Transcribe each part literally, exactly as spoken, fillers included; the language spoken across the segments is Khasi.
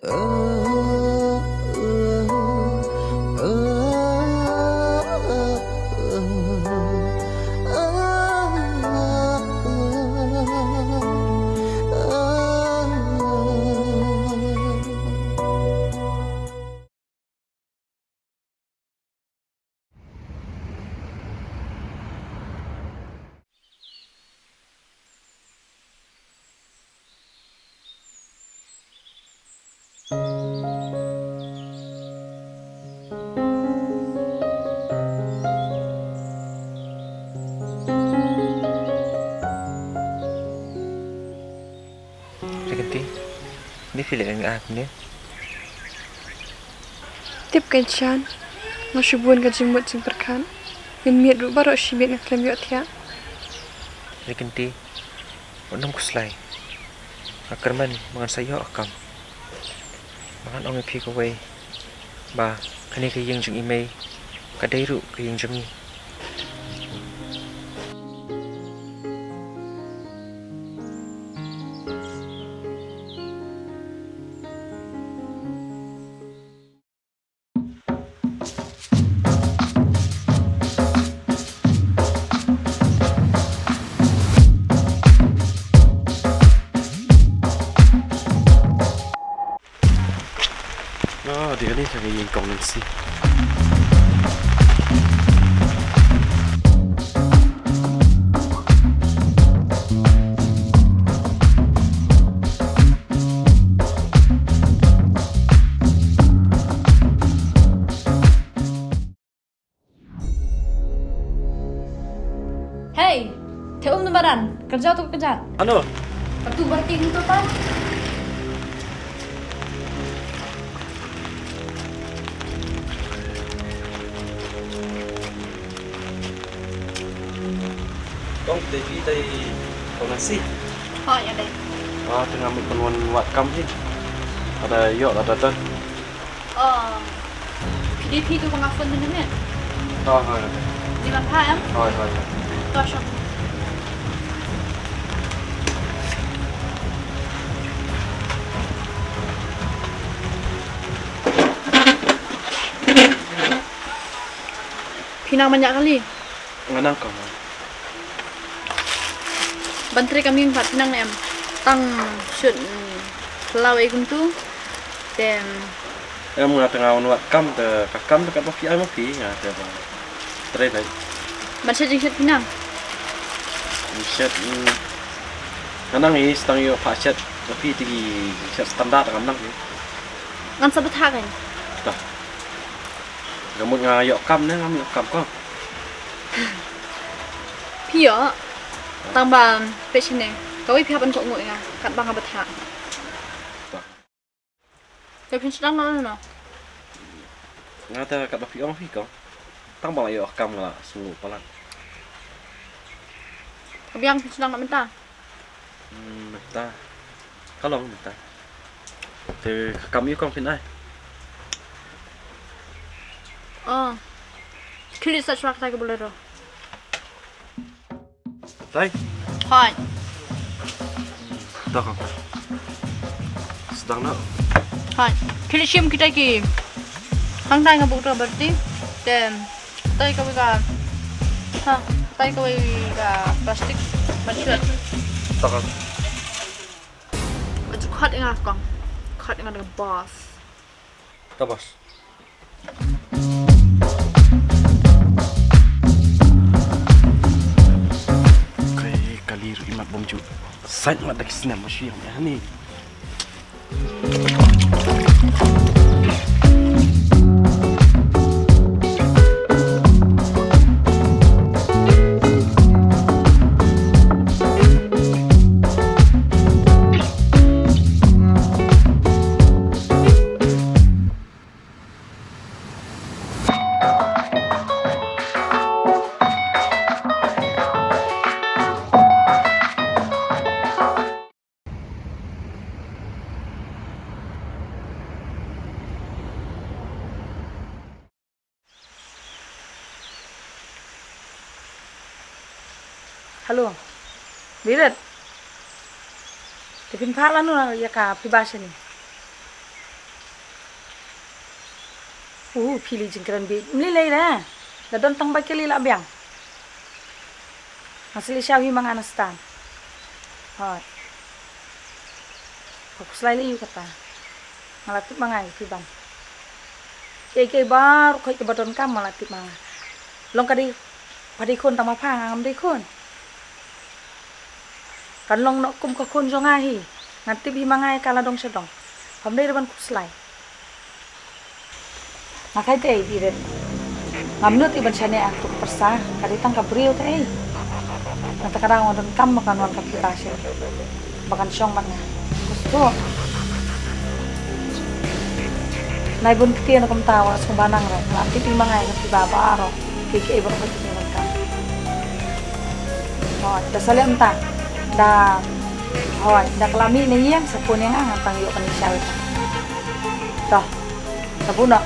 Ri Kynti, ni phi leh nga kumne? Tip Kynsan, nga shu bun ka jingmut jingpyrkhat. Ngin miet ruh baroh shi miet nga khlem ïoh thiah. Ri Kynti, wat nym khuslai. Nga kyrmen ba ngan sa ïoh kam. Ba ngan ong ïa phi kawei ba kane ka ïing jong i mei ka dei ruh ka ïing jong ngi. Ah, dei kane ka ïing kong Nancy. Hei, te um na baran, kerja tu kerja. Ano? Atu berting tu pan. Kong, te phi tai kong Nancy. Hooid, ïa dei. Ah, te nga mut ban wan wad kam hi. Lada ïoh lada don. Oh. Phi dei phi tu ba nga phone mynne mynne. Hooid, hooid. Dei ban phah em? Hooid, hooid. To shong. Phi nang ban ïaid kali? Nga nang kong. Ban trei ka mieng pat phi nang ne em? Tang shut, mm, phyllaw ei kumtu. Te, mm, em, nga te nga wan wad kam te ka kam te katba phi ai ma phi nga te ba trei dei. Ban shet jingshet phi nang? Jingshet, mm, nga nang i, tang ïoh phah shet ma phi te ki jingshet standard nga nang i. Ngan sa bthah kein. Ta. Nga mut nga ïoh kam ne ngam ïoh kam kong. Phi ïoh. Tang ba phi shane. Kawei phi hap ban kohnguh ïa nga katba nga bthah. Ta. Te phin sdang noh noh. Nga te katba phi ong phi kong. Tang ba nga ïoh kam nga la sngew palat. Ka biang phin sdang noh mynta. Hmm, mynta. Ka long mynta. Te ka kam ïa kong phin ai. Oh. Khlieh sa shuwa katai ka Bolero. Tai. Hooid. To kong. Sdang noh. Hooid. Khlieh shim kitai ki. Hangtai nga buh to berti. Te tai kawei ka, ha, tai kawei ka plastik ban shuwa. To kong. Ka ju khot ïa nga kong. Khot ïa nga da ka boss. To boss. Kai kali ruh i mat bym ju sait mat da ki snem ba shu ïeng ïa hani. Hello. Biret. Te phin phah lano ïa ka phi ba shane? Uh, phi lei jingkren beit. Mlei lei re. La don tang ba ki lei la biang. Nga sa leit shaw hi ma nga na stand. Hooid. Pha khuslai lei ïa kata. Nga la tip ma nga ïa phi ban. Kiei kiei baroh khoit kiba donkam nga la tip ma nga. Long ka dei, pha dei khun tang ma pha, nga ngam dei khun. Kan long noh kum ka khun jong nga hi. Ngan tip hi ma nga ïa ka la dong sha dong. Pham dei ruh ban khuslai. Nga kai te ei biret. Ngam nud ei ban shaniah ha ka pyrsa. Ka dei tang ka briew te ei. Nangta ka dang wan donkam ba kan wan ka pyrsa sha. Ba kan shong bad nga. Khuslai. Nai bun ktien kumta wat sngewbha nang re. Nga tip hi ma nga ïa ka phi baroh. Kiei kiei baroh ki donkam. Hooid, da sa leh mynta. Da, hooid, da ka la mih na ïing sa phone ïa nga, ngan tang ïoh kane shaw ïa ka. To, sa bun noh.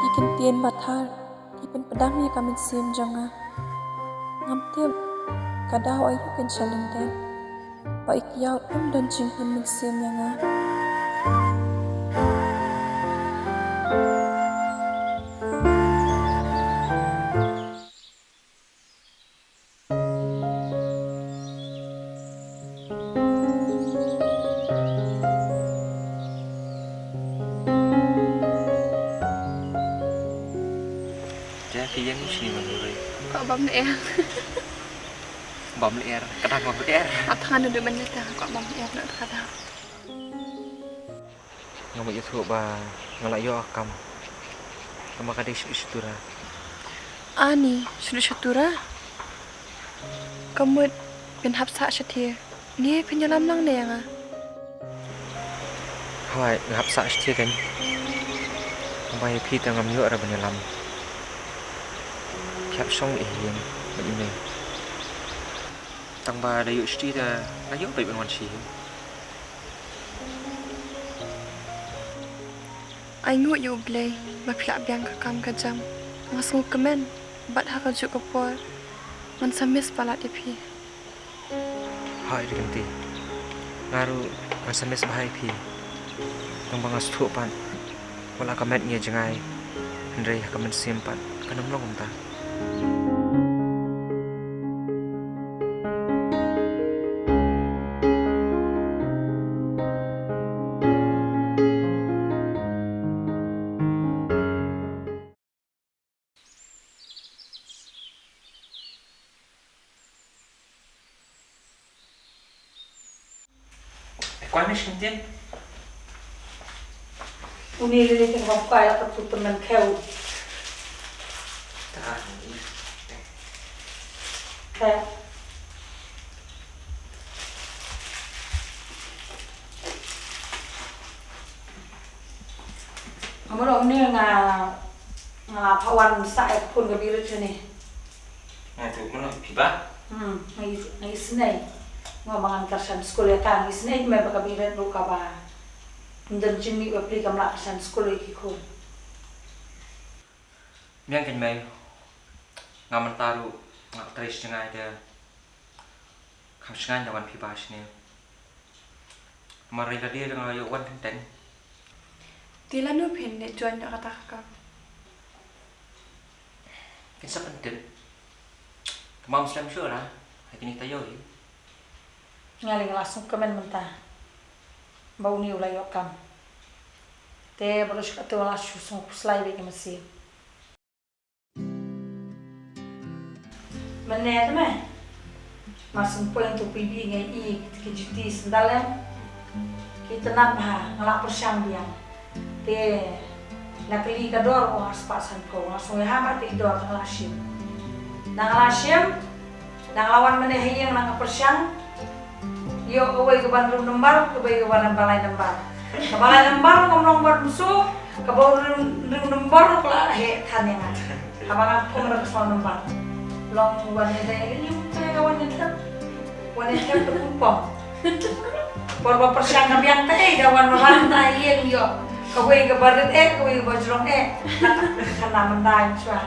Ki kyntien ba thar ki pynpdang ïa ka mynsiem jong nga. Ngam tip ka daw aïu kin sa lyndet ba i kyiad um don jinghun mynsiem ïa nga. Te phi ïeng shane, Manurei? Kwah bam lyer. Bam lyer, ka dang bam lyer. Ap tang anu de ban lyer, kwah bam lyer na ka dang. Nga mut ïathuh ba nga la ïoh kam. Tangba ka dei shu shu tura. Ani, shu shu tura? Ka mut phin hap sah shatei. Ngi phin ïalam lang ne ïa nga? Hooid, nga hap sah shatei kein. Tangba ïa phi te ngam ïoh re ban ïalam. Phi hap shong ïa ïing bad ïa mei. Tangba da ïoh shatei te nga ïoh beit ban wan sha ïing. Ai nguh ïa U Blei ba phi la biang ka kam ka jam. Nga sngewkmen bad ha kajuh ka por ngan sa miss palat ïa phi. Hai Rikynti, nga ruh ngan sa miss bha ïa phi. Tangba nga sngewthuh pat ba la ka met ngi ïa jngai, hynrei ha ka mynsiem pat kan ym long kumta. Kwah ne sngewthuh? Uni lili te kaba kwah ïa ka tu tymmen khew. Ta ni. Khew. Nga mut uni nga, nga la phah wan sah ïa ka phone ka birit shane. Nga tu mano phi ba? Hmm, nga i, nga isnei. Nga ba ngan kyrshan skul ïa ka, nga isnei me ba ka birit ruh kaba. Ym don jingmih ba phi kam lah kyrshan skul ïa ki khun. Biang kein mei. Nga mynta ruh nga trei sha jngai te. Kham shngaiñ da wan phi ba shane. Mar ïa lade nga ïoh wan teng teng. Te lano phin leit join ïa kata ka kam? Phin sa pyntip. Ka mam slem shuh ra ha kine taïew hi. Nga lei nga la sngewkmen mynta ba une u la ïoh kam. Te baroh shi katta nga la shu sngewkhuslai beit ïa ka mynsiem. Mynne te me. Mar syn point to P B nga i ki juti sandal em. Ki tnat bha, nga la pyrshang biang. Te na kylli ka dor ko nga spah sanphew, nga sngew ha ba te dor nga la shim. Na nga la shim, na nga la wan mynne ha ïing na nga pyrshang. Ïoh kawei ka ban rung number, kawei ka ban balai number. Ka balai number ngam long ban bsu, ka ban rung, rung number ka la heh than ïa nga. Haba nga phone da ka song number. Long wan ïa dei ïa ïa ka wan ïa thep. Wan ïa thep tu pom. Por ba pyrshang ka biang ta ei da wan wan ta ïa ïoh. Kawei kaba rit eh, kawei kaba jrong eh. Naka khana mynta shuwa.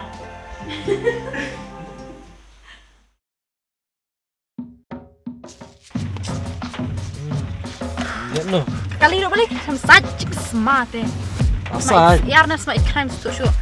Lihat noh. Kali ruh balik, sam saj cik sma te. Asal. Yar na sma ikhraim stuk shuh.